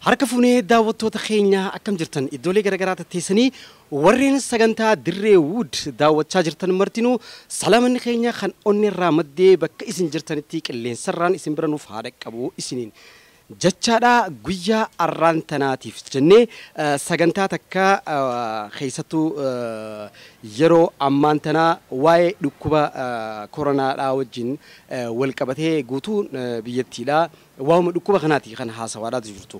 Harka fuunee daawwattoota keenya, akkam jirtan? Iddoolee garaagaraa teessanii warreen sagantaa Dirree Wuud daawwachaa jirtan martinuu, salaamanni keenya kan onni irraa maddee bakka isin jirtanitti qilleensarraan isin bira nuuf haa dhaqqabu isiniin jechaadha. Guyyaa arraan tanaatiif jennee sagantaa takka, keessattuu yeroo ammaan tanaa waa'ee dhukkuba koronaadhaa wajjin wal qabatee guutuun biyyattiidhaa waa'uma dhukkuba kanaati kan haasawaadhaatu jirtu.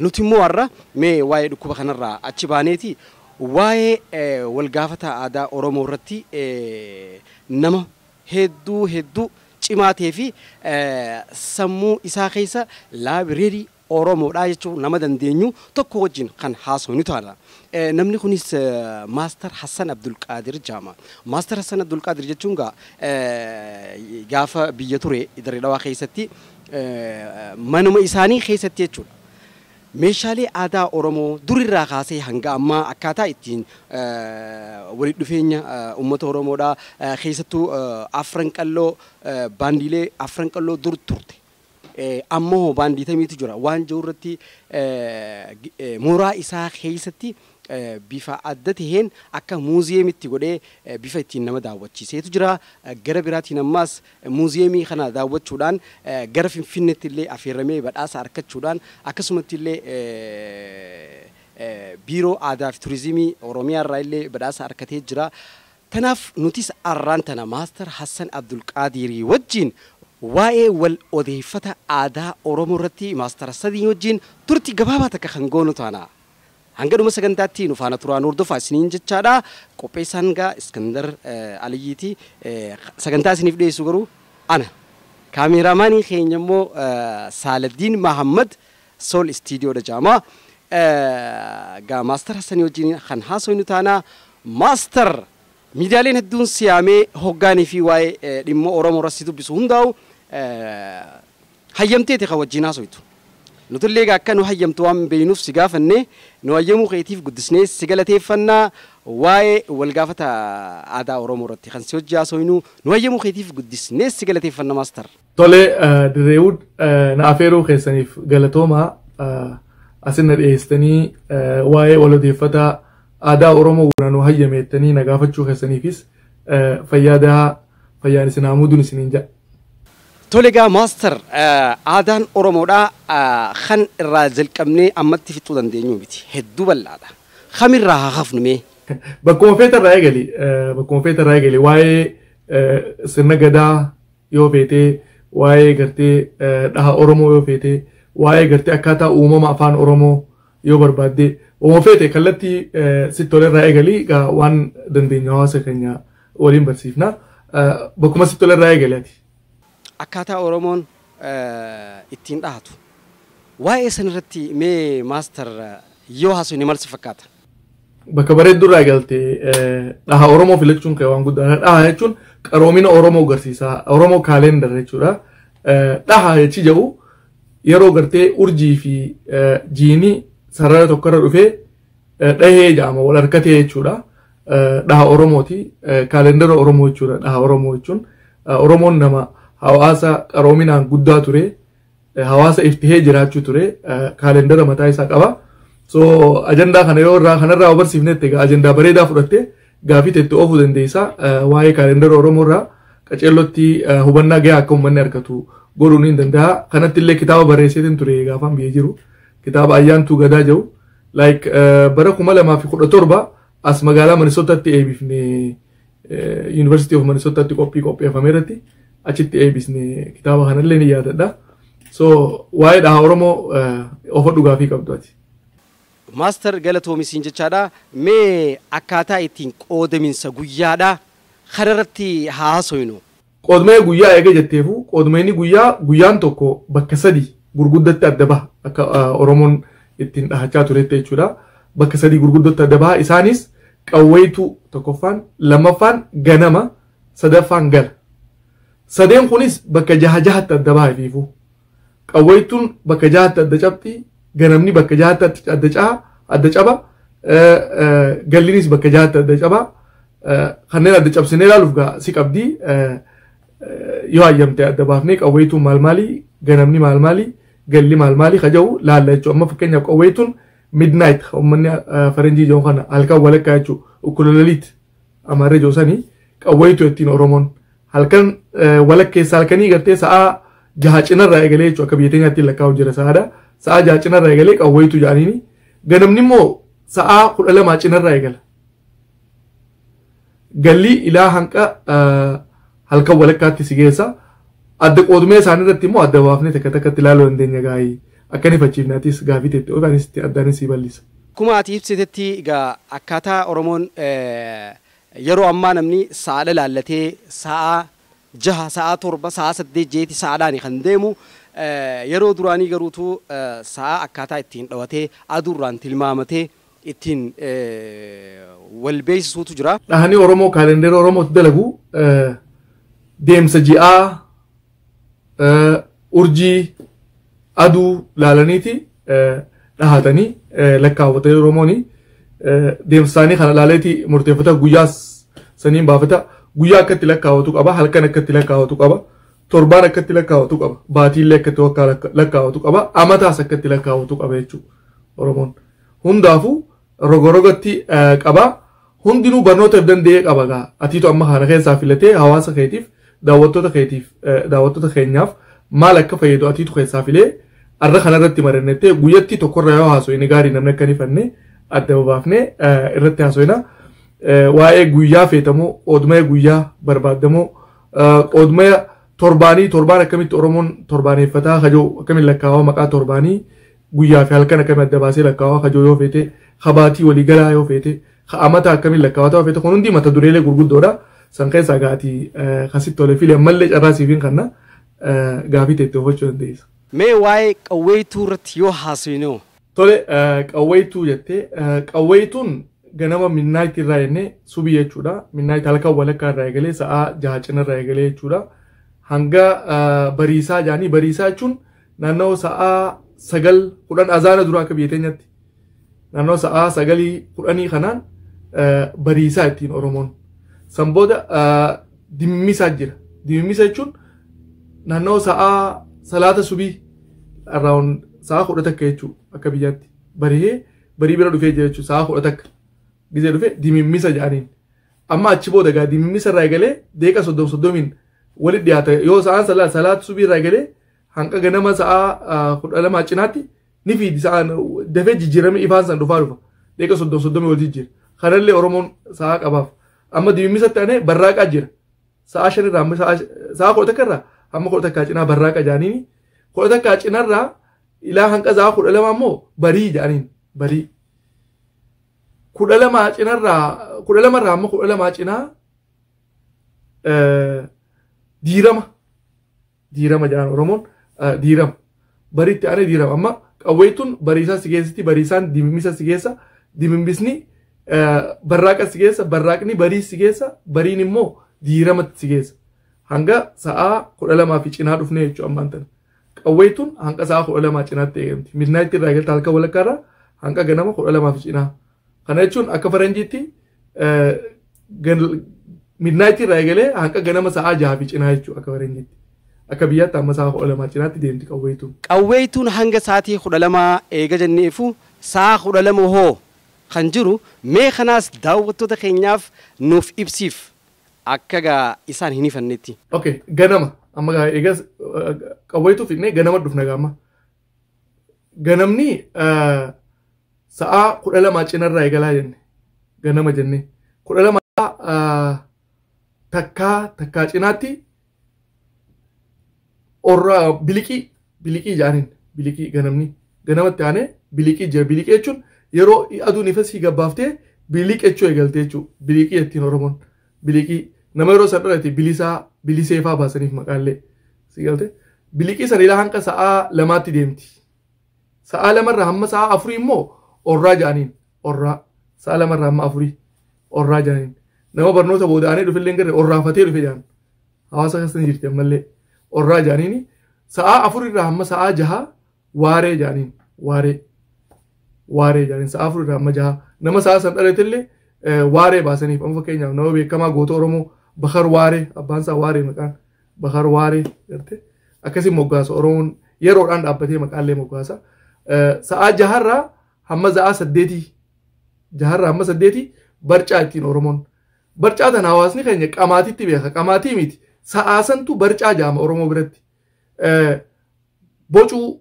Nuti immoo har'a mee waa'ee dhukkuba kanarraa achi baaneeti waa'ee walgaafata aadaa Oromoo irratti nama hedduu hedduu cimaa ta'ee fi sammuu isaa keessa laabireerii Oromoodhaa jechuun nama dandeenyu tokko wajjin kan haasofnu ta'a. Namni kunis Maastar Hassan Abdulqaadir jedhama. Maastar Hassan Abdulqaadir jechuun gaafa biyya ture Dirree Dhawaa keessatti manuma isaanii keessatti jechuudha. Meeshaalee aadaa Oromoo durirraa kaasee hanga ammaa akkaataa ittiin walitti dhufeenya uummata Oromoodhaa, keessattuu Afran Qalloo, baandiilee Afran Qalloo dur turte, ammoo baandii tamiitu jira waan jiru irratti mooraa isaa keessatti bifa adda taheen akka muuziyeemitti godhee bifa ittiin nama daawwachiiseetu jira. Gara biraatiin ammaas muuziyeemii kana daawwachuudhaan gara Finfinneetti illee affeeramee badhaasa argachuudhaan, akkasumatti illee Biiroo Aadaa fi Turizimii Oromiyaa irraa illee badhaasa argatee jira. Tanaaf nutis arraan tana Maastar Hassan Abdulqaadirii wajjin waa'ee wal odeeffata aadaa Oromoo irratti Maastar Hassanii wajjin turtii gabaabaa takka kan goonu taana. Hanga dhuma sagantaatti nu faana turaan hordofaa isiniin jechaadha. Qopheessaan gaa Iskandar Aliyyiiti. Sagantaa isiniif dhiyeessu garuu ana. Kaameeraamaanii keenya immoo Saaladdiin Mahammad Sool Istiidiyoodha jedhama. Gaa Maastar Hassanii wajjin kan haasofnu taana. Maastar, miidiyaaleen hedduun siyaamee hoggaanii fi waa'ee dhimma Oromoo irratti dubbisu hundaa'u hayyamteeti kan wajjin haasoftu. Nutillee akka nu hayyamtu waan beeynuuf si gaafanne. Nu hayyamuu keetiif guddisnee si galateeffannaa. Waa'ee walgaafata aadaa Oromoo irratti kan si hojii haasofnu nu hayyamuu keetiif guddisnee si galateeffanna, Maastar. Tole, Dirreewud, na afeeruu keessaniif galatoomaa. Asin na dhiyeessitanii waa'ee wal odeeffata aadaa Oromoo nu hayyameettanii na gaafachuu keessaniifis fayyadaa, fayyaan isin haamuduun isiniin jedha. Tole egaa Maastar, aadaan Oromoodhaa kan irraa jalqabnee ammatti fixuu dandeenyu miti. Hedduu bal'aadha. Kamirraa haa hafnu mee? Bakkuma feeta irraa eegali. Bakkuma feeta irraa eegali. Waa'ee sirna gadaa yoo feetee, waa'ee gartee dhaha Oromoo yoo feetee, waa'ee gartee akkaataa uumama afaan Oromoo yoo barbaadde, uumama feete kallattii sitti tole irraa eegali. Waan dandeenyu hawaasa keenya waliin barsiifna. Bakkuma sitti tole irraa eegali ati. Akkaataa Oromoon ittiin dhahatu. Waa'ee san irratti mee Maastar yoo haasofne maal si fakkaata? Bakka bareedduu irraa eegalte. Dhaha Oromoo filachuun kee waan guddaadha. Dhaha jechuun qaroomina Oromoo agarsiisa. Oromoo calendar jechuudha. Dhaha jechi jedhu yeroo gartee urjii fi jiini sarara tokkorra dhufee dhahee jedhama, wal harkatee jechuudha. Dhaha Oromooti. Kaalendara Oromoo jechuudha. Dhaha Oromoo jechuun Oromoon nama hawaasa qaroominaan guddaa ture. Hawaasa iftihee jiraachuu ture. Kaalendara mataa isaa qaba. So ajandaa kana yoo irraa kanarraa barsiifnetti egaa ajandaa bareedaa fudhattee gaafii itti oofuu dandeessa. Waa'ee kaalendara Oromoo irraa qaceellotti hubannaa gahaa akka uummanni argatu godhuun ni danda'a. Kanatti illee kitaaba barreesseetiin ture gaafaan biyya jiru. Kitaaba Ayyaantuu Gadaa jedhu. Like bara 2017 as magaalaa Minnesotaatti eebifne, University of Minnesotaatti qophii qopheeffame irratti achitti eebisne, kitaaba kanallee ni yaadadha. So waa'ee dhaha Oromoo ofa dhugaafii qabdu ati. Maastar, galatoomisiin jechaadha. Mee akkaataa ittiin qoodaminsa guyyaadha kanarratti haasofnu. Qoodmee guyyaa eega jetteefu, qoodmeenni guyyaa, guyyaan tokko bakka sadi gurguddatti adda baha akka Oromoon ittiin dhahachaa turetti jechuudha. Bakka sadii gurguddatti adda baha. Isaanis qawweetu tokkoffaan, lammaffaan ganama, sadaffaan gala. Sadeen kunis bakka jaha jahatti adda baha ifiifuu. Qawweetuun bakka jahatti adda cabxi, ganamni bakka jahatti adda caha, adda caba, gallinis bakka jahatti adda caba. Kanneen adda cabsinee ilaaluuf gaa si qabdii yoo hayyamte adda baafnee, qawweetuun maal maali, ganamni maal maali, Galli maal maali kaja'u laalla jechuudha. Amma fakkeenyaaf qawweetuun midnight uummanni faranjii jedhamu kana halkan walakkaa jechuudha. Ukkulololiit amaarree joosanii qawweetu ittiin Oromoon halkan walakkeessa halkanii gartee sa'aa 6 cinarraa eegalee jechuudha. Akka biyya teenyaatti lakkaa'u jira sa'aadha. Sa'aa 6 cinarraa eegalee qawweetu jedhaniini. Ganamni immoo sa'aa 12 cinarraa eegala. Galli ilaa hanqa halkan walakkaatti si geessa. Adda qoodumee isaanii irratti immoo adda baafnee takka takkatti ilaaluu dandeenya gaa'ii. Akka inni fachiifnaatis gaafii teettee oofaanis addaanis si bal'isa. Akkuma ati ibsitetti egaa akkaataa Oromoon yeroo ammaa namni sa'a laallatee sa'a 6, sa'a 7, sa'a 8 jeeti sa'aadhaan kan deemu. Yeroo duraanii garuutu sa'a akkaataa ittiin dhawatee aduurraan tilmaamatee ittiin wal beeksisuutu jira. Dhahanii Oromoo kaalendeera Oromootti dalagu deemsa ji'aa, urjii, aduu laalaniiti dhahatanii lakkaawwatanii Oromooni deemsa isaanii kana laaleeti murteeffata. Guyyaa saniin baafata. Guyyaa akkatti lakkaawwatu qaba, halkan akkatti lakkaawwatu qaba, torbaan akkatti lakkaawwatu qaba, baatiillee akkatti lakkaawwatu qaba, amataas akkatti lakkaawwatu qaba jechuudha Oromoon. Hundaafuu roga rogatti qaba. Hundinuu barnootaaf danda'ee qaba gaa. Atiitu amma kana keessaa filatee hawaasa keetiif, daawwattoota keetiif, daawwattoota keenyaaf maal akka fayyadu atiitu keessaa filee arra kanarratti mari'annettee guyyatti tokkorra yoo haasofne gaarii namni akka hin ifanne adda babaafnee irratti haasofna. Waa'ee guyyaa feetamoo, qoodmaya guyyaa barbaadamoo, qoodmaya torbaanii, torbaan akkamitti Oromoon torbaaneeffataa kajoo akkamiin lakkaawaa maqaa torbaanii guyyaa fi halkan akkamiin adda baasee lakkaawaa kajoo yoo feete, kabaatii waliigalaa yoo feete, amataa akkamiin lakkaawaa yoo feete, kun hundi mata dureelee gurguddoodha. San keessaa gaatii kasitti tolee filee ammallee carraa siifiin kanna gaafii teettee oofachuu dandeessa. Mee waa'ee qawweetuu irratti yoo haasofne. Tole, qawweetuu jettee qawweetuun ganama midnight irraa jennee subii jechuudha. Midnight halkan walakkaa irraa eegalee sa'aa 6 cinarraa eegalee jechuudha. Hanga bariisaa jedhanii, bariisaa jechuun naannoo sa'aa 9 10 azaana dura akka biyya teenyatti. Naannoo sa'aa 9 10 kanaan bariisaa ittiin Oromoon. San booda dimmisaa jira. Dimmisa jechuun naannoo sa'aa salaata subii around sa'a 11 jechuudha akka biyyaatti. Barihee barii bira dhufee jira jechuudha sa'a 11. Gizee dhufee dimimmisa jedhaniin. Amma achi booda gaa dimimmisa irraa eegalee deeqa 30 30 walitti dhiyaata. Yoo sa'aan salaata subii irraa eegalee hanqa ganama sa'a 12 cinaatti ni fiidi sa'aan dafee jijjiirame ifaan san dhufaa dhufa. Deeqa 30 30 wal jijjiira. Kanallee Oromoon sa'a qabaaf. Amma dimimmisatti aanee barraaqaa jira. Sa'a 5 irraa amma sa'a 11 irraa hamma 11 cinaa barraaqa jedhaniini. 11 cinarraa ilaa hanqa sa'a 12 ammoo barii jedhaniin barii. 12 cinarraa 12 irraa hamma 12 cinaa diirama. Diirama jedhan Oromoon diirama. Bariitti aanee diirama. Amma qawweetuun bariisaa si keessatti, bariisaan dimimmisa si keessa, dimimmisni barraaqa si keessa, barraaqni barii si keessa, bariin immoo diiramatti si keessa. Hanga sa'a 12 fi cinaa dhufnee jechuudha ammaan tana. Qawweetuun hanga sa'a 12 cinaatti eegamti. Midnight irraa eegalte halkan walakkaa irraa hanga ganama 12 fi cinaa. Kana jechuun akka faranjiitti midnight irraa eegalee hanga ganama sa'a 6 fi cinaa jechuudha akka faranjiitti. Akka biyyaatti amma sa'a 12 cinaatti deemti qawweetuun. Qawweetuun hanga sa'aatii 12 eega jenneefu sa'a 12 hoo kan jiru mee kanaas daawwattoota keenyaaf nuuf ibsiif akka gaa isaan hin ifannetti. Okay, ganama amma gaa eegas qawweetuu fidnee ganama dhufna gaama. Ganamni sa'a 12 cinarraa eegalaa jenne ganama jenne 12 takkaa cinaatti orra biliqii biliqii jedhaniin biliqii ganamni ganamatti aanee biliqii jira. Biliqii jechuun yeroo aduun ifa sii gabbaaftee biliqii jechuu eegalte jechuudha. Biliqii jettiin Oromoon biliqii nama yeroo san dhalate bilisaa bilisee faa baasaniif maqaallee si galte. Biliqii sana ilaa hanqa sa'a 2tti deemti. Sa'a 2 irraa hamma sa'a 4 immoo orraa jedhaniin orraa sa'a 2 irraa hamma 4 orraa jedhaniin. Nama barnoota booda aanee dhufe illee garee orraafatee dhufe jedhan. Hawaasa keessa ni jirti ammallee orraa jedhaniini. Sa'a 4 irraa hamma sa'a 6 waaree jedhaniin waaree waaree jedhaniin sa'a 4 irraa hamma 6 nama sa'a san dhalate illee waaree baasaniif. Amma fakkeenyaaf nama beekamaa goota Oromoo Bakar Waaree, abbaan isaa Waaree maqaan Bakar Waaree garte akkasii moggaasa Oromoon Yeroodhaan dhaabbatee maqaallee moggaasa. Sa'aa 6 hamma sa'aa 8, 6 hamma 8 barcaa ittiin Oromoon. Barcaa tana hawaasni keenya qamaatitti beeka. Qamaatii miti. Sa'aa santu barcaa jaama Oromoo biratti. Bocuu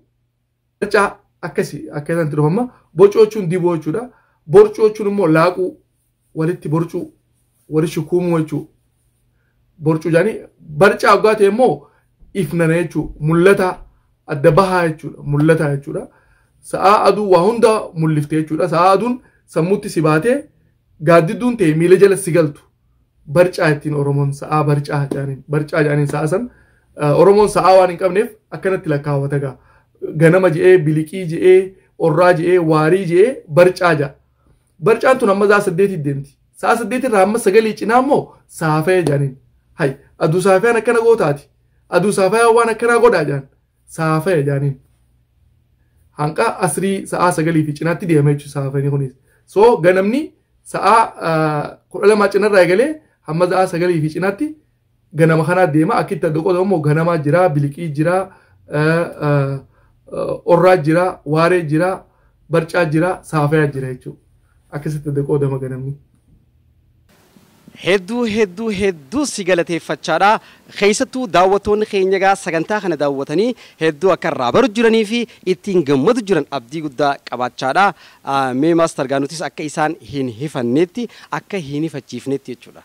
barcaa akkasii akka isaan dhufama. Bocuu jechuun diboo jechuudha. Borcuu jechuun immoo laaquu, walitti borcuu, walitti shukuumuu jechuudha. Borcuu jedhanii barcaa waggaa ta'e immoo ifnana jechuudha. Mul'ata adda bahaa jechuudha. Mul'ata jechuudha. Sa'aa aduu waa hunda mul'ifte jechuudha. Sa'aa aduun sammuutti si baatee gaaddidduun ta'e miila jala si galtu. Barcaa ittiin Oromoon sa'aa barcaa jedhaniin. Barcaa jedhaniin sa'aa san Oromoon sa'aa waan hin qabneef akkanatti lakkaawwata gaa. Ganama je'ee, biliqii je'ee, orraa je'ee, waarii je'ee barcaa ja'a. Barcaan tun amma sa'aa 8 deemti. Sa'aa 8 irraa hamma 9 cinaa immoo saafee jedhaniin. Hay, aduu saafeen akkana gootaati. Aduu saafee waan akkanaa godhaa jedhan. Saafee jedhaniin. Hanqa asrii sa'aa 9 fi cinaatti deema jechuudha saafeen kunis. So ganamni sa'aa 12 cinarraa eegalee hamma sa'aa 9 fi cinaatti ganama kanaa deema. Akkitti adda qodamu immoo ganamaa jira, biliqii jira, orraa jira, waaree jira, barcaa jira, saafee jira jechuudha. Akkasitti adda qoodama ganamni. Hedduu hedduu hedduu si galateeffachaadha. Keessattuu daawwattoonni keenya egaa sagantaa kana daawwatanii hedduu akka irraa baru jiranii fi ittiin gammadu jiran abdii guddaa qabaachaadha. Mee maastar gaanutis akka isaan hin hifannetti, akka hin hifachiifnetti jechuudha.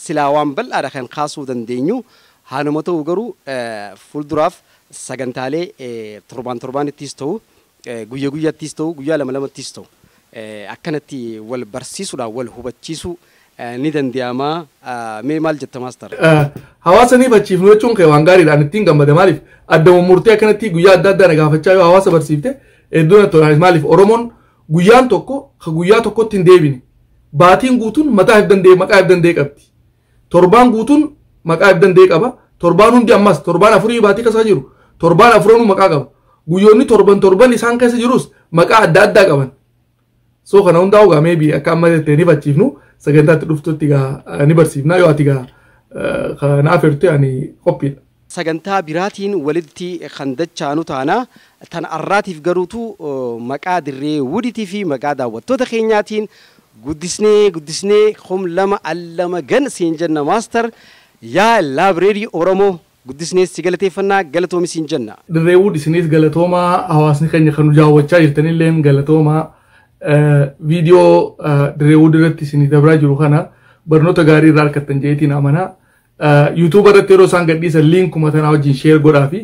Silaa waan bal'aadha kan kaasuu dandeenyu. Haaluma ta'u garuu fuulduraaf sagantaalee torbaan torbaanittis ta'u, guyya guyyaattis ta'u, guyyaa lama lamattis ta'u akkanatti wal barsiisuudhaan wal hubachiisuu ni danda'ama. Mee maal jetta maastar? Hawaasa ni hubachiifnu jechuun kee waan gaariidhaan ittiin gammada. Maaliif adda murtee akkanatti guyyaa adda addaa na gaafachaa yoo hawaasa barsiifte hedduu natti tola. Maaliif Oromoon guyyaan tokko ka guyyaa tokkotti hin deebine. Baatiin guutuun mataa if danda'e maqaa if danda'e qabdi. Torbaan guutuun maqaa if danda'e qaba. Torbaan hundi ammas torbaan 4 baatii keessa jiru. Torbaan 4 maqaa qaba. Guyyoonni torban torban isaan keessa jirus maqaa adda addaa qaban. So kana hundaa'u gaa maybe akka amma jettee ni hubachiifnu sagantaatti dhuftutti gaa ni barsiifna yoo ati gaa kana afeerte ani qophiidha. Sagantaa biraatiin walitti kan dachaanu taana tan arraatiif garuutu maqaa dirree wuditii fi maqaa daawwattoota keenyaatiin guddisnee guddisnee kum lama allama gan siin jenna maastar yaa laabireerii Oromoo guddisnee si galateeffannaa galatoomi siin jenna. Dirree wud isinis galatoomaa hawaasni keenya kan nu daawwachaa jirtanillee galatoomaa. Viidiyoo dirree wud irratti isinii dabraa jiru kana barnoota gaarii irraa argattan jeetiin amanaa. YouTube irratti yeroo isaan gadhiisan liinkuma tanaa wajjin sheer godhaa fi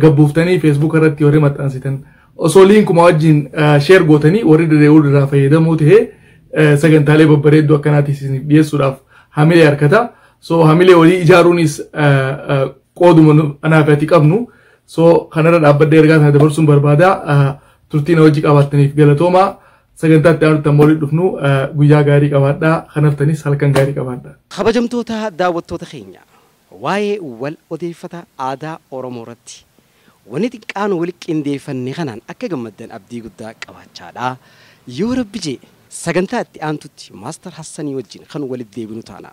gabbuuftanii Facebook irratti warri maxxansitan osoo liinkuma wajjin sheer gootanii warri dirree wud irraa fayyadamuu ta'ee sagantaalee babbareedduu akkanaatiif isiniif dhiyeessuudhaaf hamilee harkata. So hamilee walii ijaaruunis qooduma anaaf ati qabnu. So kanarra dhaabbadhee ergaa sana dabarsuun barbaada. Turtiin hojii qabaattaniif galatoomaa. Sagantaatti aanutti ammoo walitti dhufnu guyyaa gaarii qabaadhaa. Kanaftanis halkan gaarii qabaadhaa. Kabajamtoota daawwattoota keenya waa'ee wal odeeffata aadaa Oromoo irratti wanni xiqqaan wal qindeeffanne kanaan akka gammaddan abdii guddaa qabaachaadha. Yoo rabbi jee sagantaa itti aantutti maastar Hassanii wajjin kan walitti deebinu taana.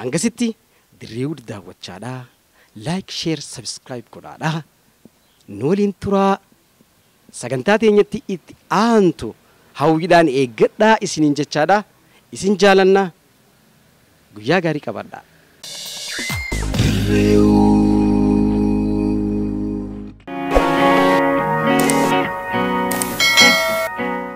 Hangasitti dirree wud daawwachaadha. Like, share, subscribe godhaadha. Nu waliin turaa. Sagantaa teenyatti itti aantu hawwiidhaan eeggadhaa isiniin jechaadha. Isin jaalanna. Guyyaa gaarii qabaadhaa. Dirree.